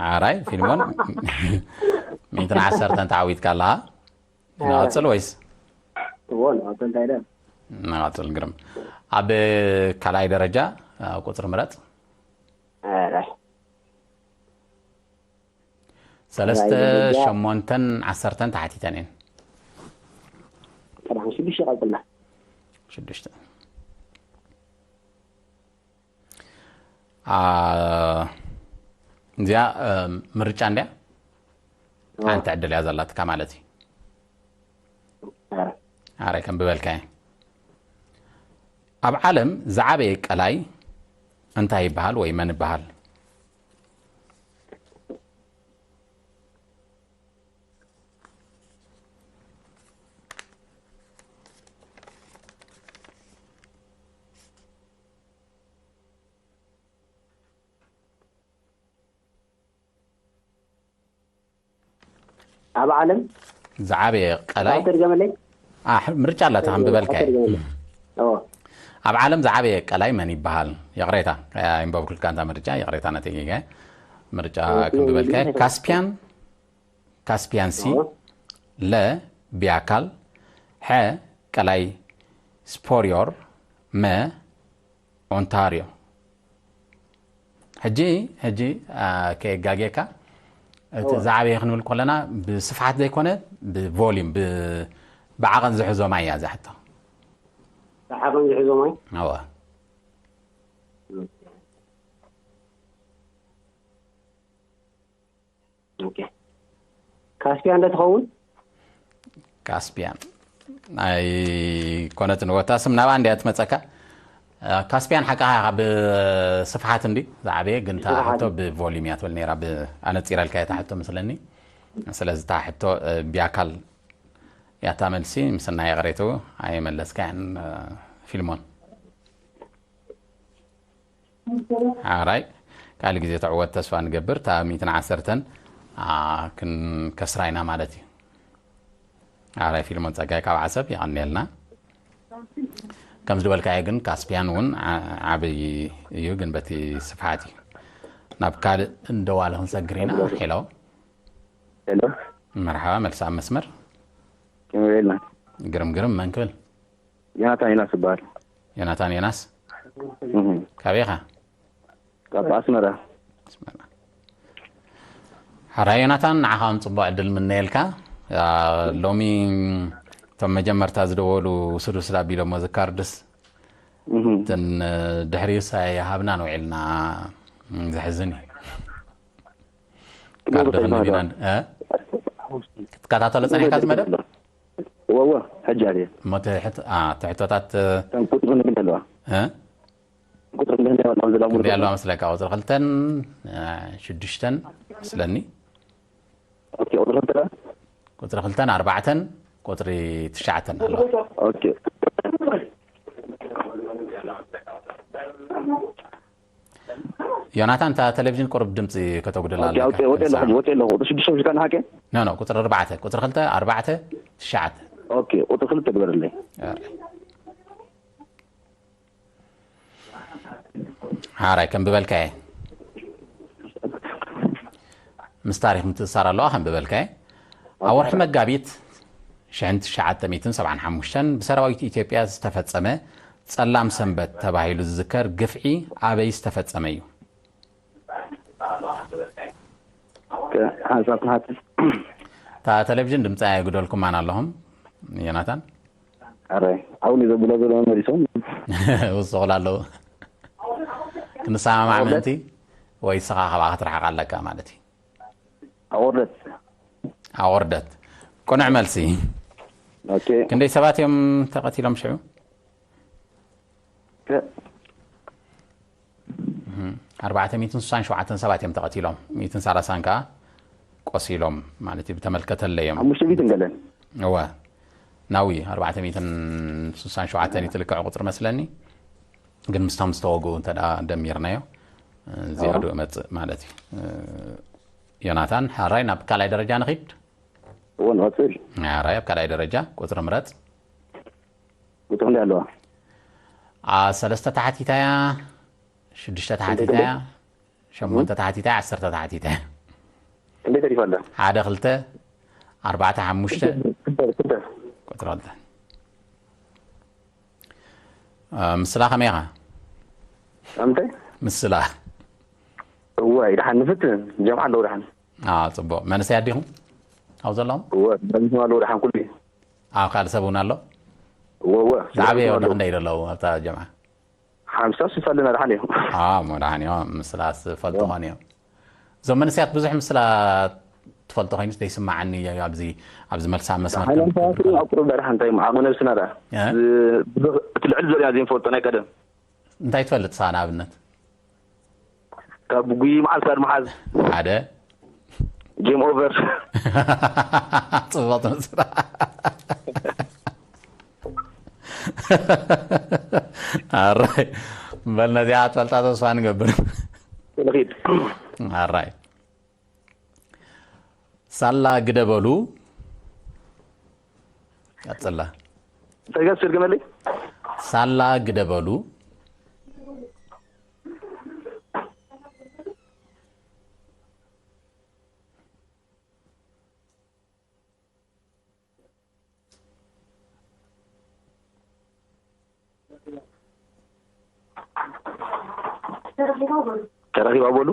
ሓራይ ፊልሞን ሚእትን ዓሰርተን ተዓዊትካ ኣለኻ። ንቐጽል ወይስ? እዎ ንቐጽል እንታይ ደ ንቐጽል። ግርም። ኣብ ካልኣይ ደረጃ ቁጽሪ ምረጽ። ኧረ ሰለስተ ካልኣይ ደረጃ። ሸሞንተን ዓሰርተን ተሓቲተን እየን። ቀዳም ሽዱሽተ ቀጽልና ሽዱሽተ። ኣ፣ እዚኣ እ፣ ምርጫ እንድያ። ሓንቲ ዕድል እያ ዘላትካ ማለት እዩ። ኣረ ከም ብበልካየ። ኣብ ዓለም ዝዓበየ ቀላይ እንታይ ይበሃል ወይ መን ይበሃል? ኣብ ዓለም ዝዓበየ ቀላይ ተርገመለይ ኣ፣ ምርጫ ኣላታ ከም ብበልካየ። ተርገመለይ ኦ ኣብ ዓለም ዝዓበየ ቀላይ መን ይበሃል? ይቕሬታ፣ ኣይንበብኩልካ እንታ ምርጫ፣ ይቕሬታ ነቲ ጌጋ። ምርጫ ከም ብበልካየ። ካስፒያን፣ ካስፒያን ሲ፣ ለ ቢያካል፣ ሐ ቀላይ ስፖሪዮር፣ መ ኦንታሪዮ። ሕጂ ሕጂ ኣ፣ ከየጋጌካ እቲ ዝዓበየ ክንብል ከለና ብስፍሓት ዘይኮነ ብቮሊዩም ብ- ብዓቐን ዝሕዞ ማይ እያ እዛ ሕቶ። ብዓቐን ዝሕዞ ማይ ኣዋ ኦኬ። ካስፒያ እንደ ትኸውን ካስፒያን ኣይኮነትን ወታ ስም ናብኣ እንድያ ትመፀካ። ካስፒያን ሓቃ ብስፍሓት እንዲ ዝዓበየ ግን እታ ሕቶ ብቮሊም እያ ትብል ነራ ኣነፂረልካ እታ ሕቶ ምስለኒ። ስለዚ እታ ሕቶ ብያካል ያታ መልሲ ምስና ይቕሬቱ ኣይመለስካያን። ፊልሞን ሓራይ ካልእ ግዜ ተዕወት ተስፋ ንገብር። እታ ሚእትን ዓሰርተን ክንከስራ ኢና ማለት እዩ። ሓራይ ፊልሞን ጸጋይ ካብ ዓሰብ የቐንየልና። ከም ዝበልካዮ ግን ካስፒያን እውን ዓብይ እዩ፣ ግን በቲ ስፍሓት እዩ። ናብ ካልእ እንደዋለ ክንሰግር ኢና። ሄሎ ሄሎ፣ መርሓባ፣ መልሲ ኣብ መስመር። ከመይ ውዒልና? ግርም ግርም፣ መን ክብል? ዮናታን ዮናስ ይበሃል። ዮናታን ዮናስ። እህ፣ ካበይ ኢኻ? ካብ ኣስመራ። ኣስመራ። ሓራይ ዮናታን፣ ንዓኻ እውን ጽቡቕ ዕድል ምነየልካ። ኣ፣ ሎሚ እቶም መጀመርታ ዝደወሉ ውሱድ ውሱድ ኣቢሎሞ፣ እዚ ካርድስ እህ፣ እተን ድሕሪኡስ ኣይሃብናን ውዒልና። ዘሕዝን እዩ። ካርዲ ክንህብ ኢና። እ? ክትከታተሎ ጸኒሕካ እዚ መደብ? እወ፣ እወ፣ ሕጂ ኣርየ። እሞ እቲ ሕት-፣ ኣ፣ እቲ ሕቶታት፣ ከም ቁጥሪ ንብል ኣለዋ። እ? ቁፅሪ ክንደይ ኣለዋ? ዘላ ሙሉ ክንደይ ኣለዋ መስለካ? ቁፅሪ ክልተን ሽዱሽተን መስለኒ። ኦኬ፣ ቁፅሪ ክልተ። ቁፅሪ ክልተን ኣርባዕተን ቁፅሪ ትሽዓተን ኣለዋ። ኦኬ። ዮናታን፣ እታ ቴሌቪዥን ቁሩብ ድምፂ ከተጉድላ ኦኬ፣ ኣለካ። ወፂ ኣለኹ፣ ወፂ ኣለኹ። ቁፅሪ ሽዱሽተ ምሽካን ሓቂ? ኖ፣ ኖ፣ ቁፅሪ ኣርባዕተ፣ ቁፅሪ ክልተ፣ ኣርባዕተ፣ ትሽዓተ። ኦኬ፣ ቁፅሪ ክልተ ግበርለይ። ኣረ። ሓራይ ከም ብበልካየ ምስ ታሪኽ ምትእሳር ኣለዋ ከም ብበልካየ ኣብ ወርሒ መጋቢት ሽሕን ትሽዓተ ሚእትን ሰብዓን ሓሙሽተን ብሰራዊት ኢትዮጵያ ዝተፈጸመ ጸላም ሰንበት ተባሂሉ ዝዝከር ግፍዒ ኣበይ ዝተፈጸመ እዩ? ሓንሳብ ትሓትት። እታ ቴሌቪዥን ድምፂ ኣየጉደልኩማን ኣለኹም ዮናታን? ኣረ፣ ኣብኡ ዘብሎ ዘሎ መመሊሶም። ውስቑል ኣለዉ። ክንሰማማዕ ኣወርደት? ምእንቲ ወይ ስኻ ካብኣ ክትርሕቕ ኣለካ ማለት እዩ። ኣወርደት። ኣወርደት። ቅኑዕ መልሲ። ኦኬ። ክንደይ ሰባት እዮም ተቐቲሎም ሽዑ? ከ- እህም። ኣርባዕተ ሚእትን ስሳን ሸውዓተን ሰባት እዮም ተቐቲሎም፣ ሚእትን ሰላሳን ከኣ ቆሲሎም ማለት እዩ። ብተመልከተለዮም። ሓሙሽተ ሚእትን ገለን። እወ። ናዊ ኣርባዕተ ሚእትን ስሳን ሸውዓተን እዩ ትልክዕ ቁጽሪ መስለኒ። ግን ምስቶም ዝተወግኡ እንተ ደኣ ደሚርናዮ፣ ዝያዱ እወ። እመጽእ ማለት እዩ። ዮናታን፣ ሓራይ ናብ ካልኣይ ደረጃ ንኺድ። እወ፣ ንቐጽል። ሓራይ ኣብ ካልኣይ ደረጃ ቁጽሪ ምረጽ። ቁጽሪ ክንደይ ኣለዋ? ኣ፣ ሰለስተ ተሓቲታያ፣ ሽዱሽተ ተሓቲታያ፣ ክንደይ? ሸሞንተ ተሓቲታያ፣ ዓሰርተ ተሓቲታያ። ክንደይ ተሪፋ ኣላ? ሓደ፣ ክልተ፣ ኣርባዕተ፣ ሓሙሽተ። ክልተ፣ ክልተ፣ ክልተ። ቁጽሪ ክልተ። እ፣ ምስላ ከመይ ኢኻ? ኣምታይ? ምስላ። እዋይ፣ ደሓን ንፍትን። ጀምዓ ኣለዉ ደሓን። ኣ፣ ጽቡቕ። መንእሰያት ዲኹም? ኣብኡ ዘለኹም? እወ፣ መንእሰያት ኣለዉ ደሓን ኩሉ። ኣብ ካልእ ሰብ እውን ኣሎ? እወ፣ እወ። ዝዓበየ ወዲ ኣለዉ። ክንደይ ኣለዉ ኣብታ ጀምዓ? ሓምሳ ስልሳ ኣለና ደሓን እዮም። ኣ፣ እሞ ደሓን እዮም። ምስላስ ፈልጡ እወ። ኾን እዮም። እዞም መንእሰያት ብዙሕ ምስላ ትፈልጦ ኮይኑስ ዘይስምዓኒ ኣብዚ፣ ኣብዚ መልሳ መስመር ከም ሃይማኖታዊ ትብል ኣብ ቁሩብ ደኣ ደሓን እንታይ ዓቕሚ ነብስና ደኣ። እ? ዝ-፣ ብዙሕ እቲ ልዕል ዝበለና ዘይንፈልጦ ናይ ቀደም። እንታይ ትፈልጥ ንስኻ ንኣብነት? ካብ ጉይ መዓል ክሳድ መሓዝ። ሓደ። ጌም ኦቨር። ጽቡቕ ትመስል። ኣራይ። በል ነዚኣ ክትፈልጣ ተስፋ ንገብር። ንኺድ። ኣራይ። ሳላ ግደበሉ። ቀጽላ። እንታይ ጋር ትርገመለይ? ሳላ ግደበሉ። ተረኺባ በሉ።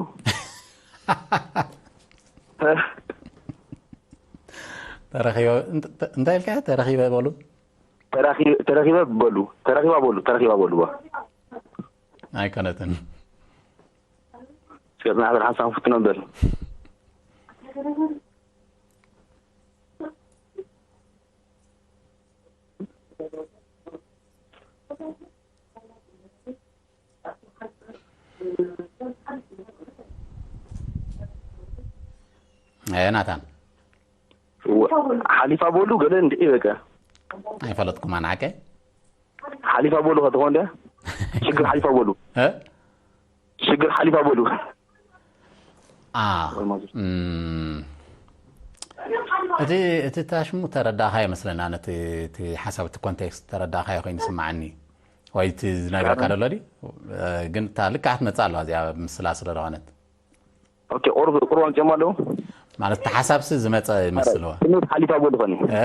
ተረኺበ፣ እንት-፣ እንታይ ኢልካ? ተረኺበ በሉ። ተራኺ-፣ ተረኺበ በሉ። ተረኺባ በሉ። ተረኺባ በሉ። ኣይኮነትን። እስከ ጽናሕ በል፣ ሓንሳብ ፍትኖ በል። ኤ፣ ናታን። እወ፣ ሓሊፋ በሉ ገለ እንድዒ በቃ። ኣይፈለጥኩም ኣነ ሓቀ? ሓሊፋ በሉ ከተኾን ድያ? ሽግር ሓሊፋ በሉ። እ? ሽግር ሓሊፋ በሉ። ኣ፣ ኦልሞስት። እም፣ እቲ፣ እቲ ታሽሙ ተረዳእኻ ይመስለና፣ ነቲ፣ እቲ ሓሳብ፣ እቲ ኮንቴክስት ተረዳእኻ ኮይኑ ይስምዓኒ። ወይ እቲ ዝነግረካ ኣረ። ደሎ ድዩ? እ፣ ግን እታ ልክዓ ትመጽእ ኣለዋ እዚኣ ምስላ ስለ ዝኾነት። ኦኬ፣ ቁሩብ፣ ቁሩብ ኣምጺኦም ኣለዉ። ማለት እቲ ሓሳብሲ ዝመጸ ይመስልዎ። ጥሜት ሓሊፋ በሉ ኾኒ። እ?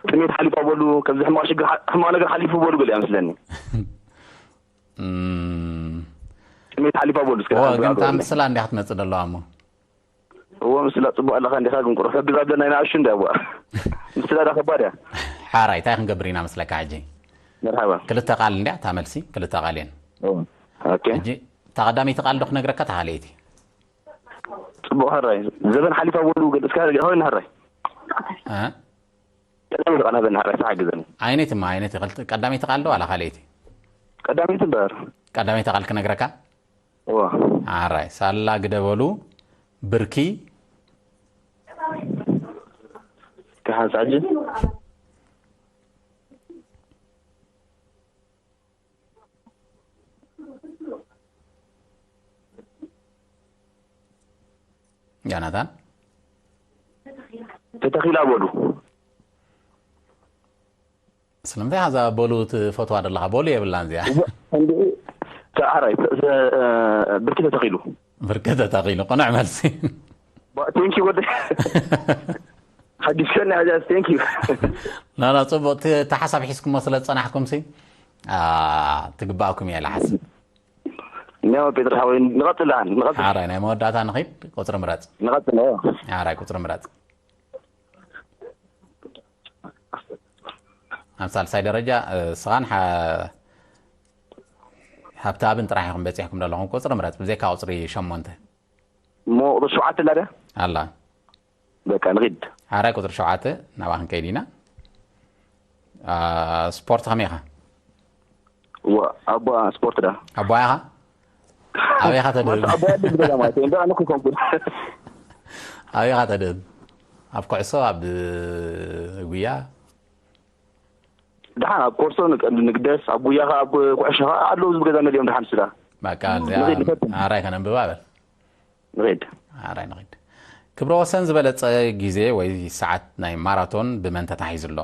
ጥሜት ሓሊፋ በሉ፣ ከምዚ ሕማቕ ሽግር ሓ-፣ ሕማቕ ነገር ሓሊፉ በሉ ገለ ይመስለኒ። እም። ጥሜት ሓሊፋ በሉ እስከ እወ፣ ሓንቲ ግን እታ ኣብረለይ። ምስላ እንዲያ ክትመጽእ ደለዋ እሞ። እወ፣ ምስላ ጽቡቕ ኣለኻ እንዲኻ፣ ግን ቁሩብ ሕግዝ ኣለና ኢና፣ እሺ፣ እንዲያ፣ እወ። ምስላ ዳ ከባድ እያ። ሓራይ፣ እንታይ ክንገብር ኢና መስለካ ሕጂ? መርሓባ። ክልተ ቃል እንዲያ፣ እታ መልሲ፣ ክልተ ቃል እየን። እወ። ኦኬ። ሕጂ፣ እታ ቀዳመይቲ ቃል ዶ ክነግረካ፣ እታ ካልኣይቲ? ጽቡቕ ሕራይ። ዘበን ሓሊፋ በሉ፣ ገለ እስከ፣ ሆይና ሕራይ። እ? ቀዳመይቲ ቃል ሃበኒ፣ ሓራይ፣ እስኻ ሓግዘኒ። ኣይነይቲ እማ፣ ኣይነይቲ፣ ክልተ፣ ቀዳመይቲ ቃል ዶ ዋላ ካልኣይቲ? ቀዳመይቲ እምበር። ቀዳመይቲ ቃል ክነግረካ። እዋ ኣራይ ሳላ ግደበሉ ብርኪ ክሓንሳጅ ዮናታን ተተኺላ በሉ ስለምንታይ ሓዛ በሉ ትፈትዋ ዘለኻ? በሉ የብላን እዚኣ። እንዲሁ ተዓራይ ብርኪ ተተኺሉ ብርኪ ተተኺሉ ቅኑዕ መልሲ። ቴንኪ ወደ ሓጊዝከኒ ሕጃ ቴንኪ ናና ፅቡቅ እቲ ሓሳብ ሒዝኩሞ ስለ ዝፀናሕኩም ሲ ትግባእኩም እየ ልሓስብ። እኒያው ጴጥሮስ ሓወይ ንቐፅል ደሓን ንቐፅል ሓራይ ናይ መወዳእታ ንኺድ ቁፅሪ ምረፅ። ንቐፅል ሓራይ ቁፅሪ ምረፅ። ኣብ ሳልሳይ ደረጃ እስኻን ሃብተኣብን ጥራሕ ኢኹም በፂሕኩም ዘለኹም። ቁፅሪ ምረፅ ብዘይካ ቁፅሪ ሸሞንተ እሞ ቁፅሪ ሸውዓተ ኣላ ድያ ኣላ። በቃ ንኺድ ሓራይ ቁፅሪ ሸውዓተ ናባ ክንከይድ ኢና። ስፖርት ከመይ ኢኻ? ኣቦ ስፖርት ዳ ኣቦ ኢኻ? ኣበይ ኢኻ ተድህብ? ኣቦ ያለ ዝገዛ ማለት እዩ። እንዳ ኣነ ኩንኩን ኣበይ ኢኻ ተድህብ? ኣብ ኩዕሶ ኣብ ጉያ ደሓን ኣብ ኮርሶ ንቀንዲ ንግደስ ኣብ ጉያ ከዓ ኣብ ኩዕሾ ከዓ ኣለዉ ዝገዛ ነድዮም ደሓን ስዳ በቃ እዚኣ ኣራይ ከነንብባ በል። ንኸይድ ኣራይ ንኸይድ። ክብረ ወሰን ዝበለጸ ግዜ ወይ ሰዓት ናይ ማራቶን ብመን ተታሒዙ ኣሎ?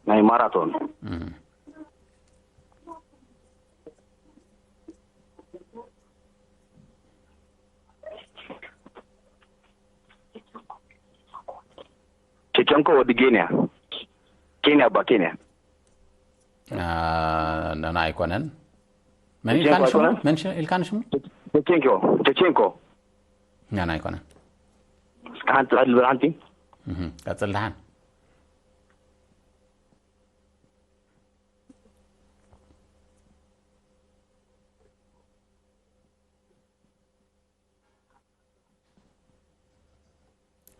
ናይ ማራቶን ቸቸንኮ ወዲ ኬንያ ኬንያ ባ ኬንያ ነና ኣይኮነን። መን ኢልካን ሽሙ? መን ሽ- ኢልካን ሽሙ? ቸቼንኮ ቸቼንኮ ነና ኣይኮነን። እስከ ሓንቲ ጥራሕ ልበል ሓንቲ እህ፣ ቀጽል ደሓን።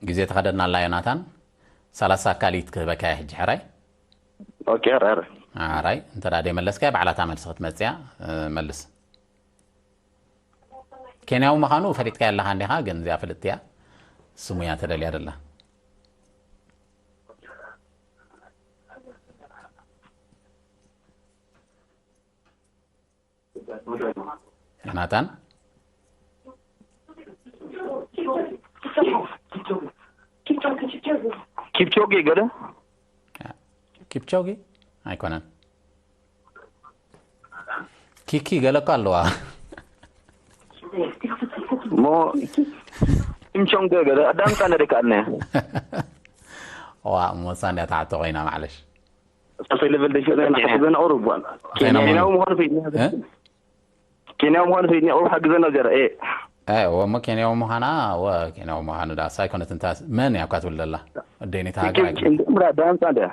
ግዜ ተኸደድናላ ዮናታን። ሰላሳ ካሊት ክህበካ እየ ሕጂ ሕራይ። ኦኬ ረ ረ ኣራይ እንተ ደኣ ደይመለስካያ ባዕላታ መልሲ ክትመጽእ እያ። መልስ። ኬንያዊ ምዃኑ ፈሊጥካያ ኣለኻ እንዲኻ፣ ግን እዚኣ ፍልጥቲ እያ። ስሙ እያ ተደልያ ደላ። ዮናታን ኪፕቾጌ ገለ ኪፕቾጌ ኣይኮነን። ኪኪ ገለ እኮ ኣለዋ። ሞ ኪምቾንገ ገለ ኣዳምፃ ነደካ ኣነ ዋ እሞሳ እንዲያ ተዓቶ ኮይና ማዕለሽ ሳልሳይ ሌቨል ደይሸጠ ናሕስበን ቁሩብ ኬንያዊ ምዃኑ ፈይድና ኬንያዊ ምዃኑ ፈይድና ቁሩብ ሓግዘና ዚያዳ ኤ እወ እሞ ኬንያዊ ምዃና እወ ኬንያዊ ምዃኑ ዳ ሳይኮነት እንታ መን እያ እኳ ትብል ዘላ ወደይኒ ተሃጋ ምራ ዳምፃ እንዲያ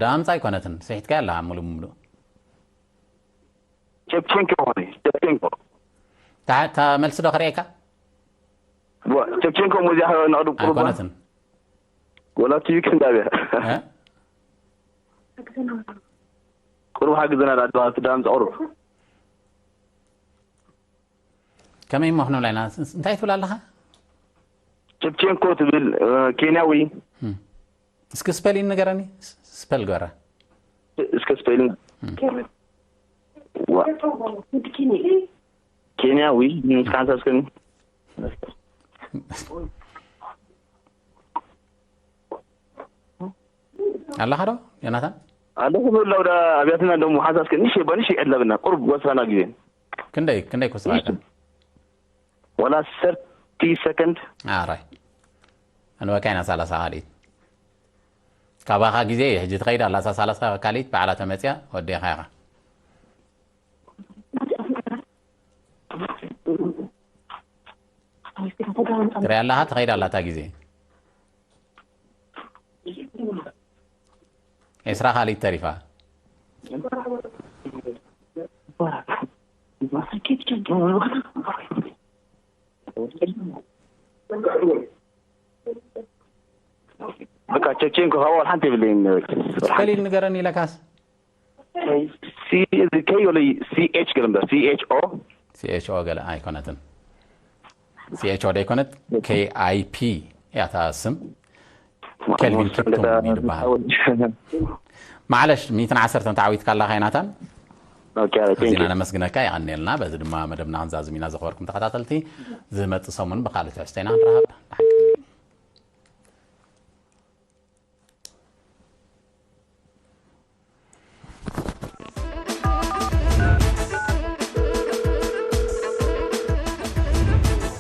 ዳምፃ ኣይኮነትን ስሒትካ ኣላ ሙሉ ሙሉ ቸፕቼንኮ ሆነ ቸፕቼንኮ እታ መልሲ ዶ ክርእየካ ቸፕቼንኮ ሙዚያ ነቕርብ ቁሩብ ኣይኮነትን ወላ ቲቪ ክንዳብያ ቁሩብ ሓግዘና ዳድባ ትዳም ቁሩብ ከመይ እሞ ክንብላ ኢና እንታይ ትብል ኣለኻ ቸፕቼንኮ ትብል ኬንያዊ እስኪ ስፐሊን ንገረኒ ስፐል ገረ እስከ ስፐሊን ኬንያዊ እስከ ሓንሳብ እስከ ኣለኻ ዶ ዮናታን ኣለኹ ብላ ወደ ኣብያትና ደሞ ሓንሳብ እስከ ንሽ በንሽ ይዕለብና ቁርብ ወሳና ግዜ ክንደይ ክንደይ ክወስዳካ ወላ ሰርቲ ሰከንድ ኣራይ ኣንበካ ኢና ሳላሳ ካልኢት ካባኻ ግዜ ሕጂ ትኸይድ ኣላ እሳ ሳላሳ ካልኢት ባዕላ ተመፅያ ወዲኻ ኢኻ ትሪኣ ኣለኻ ትኸይድ ኣላ እታ ግዜ ዒስራ ካልኢት ተሪፋ በቃ ቸቼንኮ ካብ ሓንቲ የብለይን ስፐሊን ንገረኒ ኢለካስ እዚ ከይ ወለይ C H ገለ እምበር C H O C H O ገለ ኣይኮነትን። C H O ደይኮነት፣ K I P እያ እታ ስም። ኬልቪን ኪፕቱም ይበሃል። ማዕለሽ ሚእትን ዓሰርተን ተዓዊትካ ኣለኻ ዮናታን። ኣዝና ነመስግነካ፣ የቐንየልና። በዚ ድማ መደብና ክንዛዝም ኢና። ዝኸበርኩም ተኸታተልቲ፣ ዝመጽእ ሰሙን ብኻልእ ትሕዝቶ ኢና ክንራኸብ። ደሓን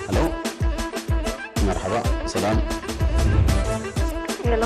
ሄሎ፣ መርሓባ፣ ሰላም። ሄሎ፣